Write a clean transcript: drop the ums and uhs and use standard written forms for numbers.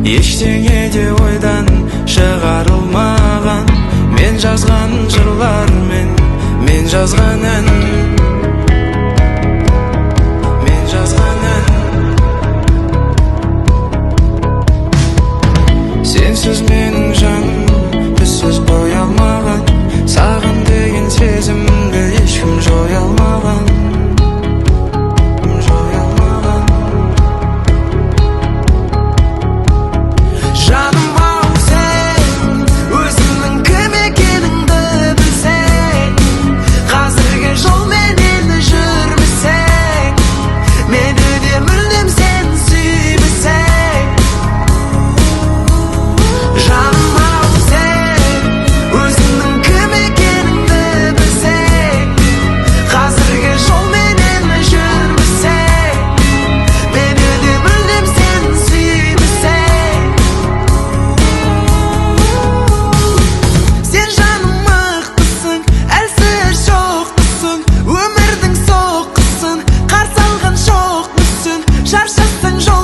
Ештеңе де ойдан шығарылмаған. Мен жазған жырлармен, мен жазған ән, мен жазған ән. Сенсіз менің жаным түссіз боялмаған. Саған деген сезімді ешкім жоя алмаған, жоя алмаған. Жаным ау, сен өзіңнің кім екеніңді білсең, қазіргі жолменен жүрмесең, мені де мүлдем сен сүймесең. Жаным ау, сен өзіңнің кім екеніңді білсең, қазіргі жолменен жүрмесең, мені де мүлдем сен сүймесең. Сен жаным мықтысың, әлсіз жоқпысың, өмірдің соққысын қарсы алған жоқпысың, шаршасаң жол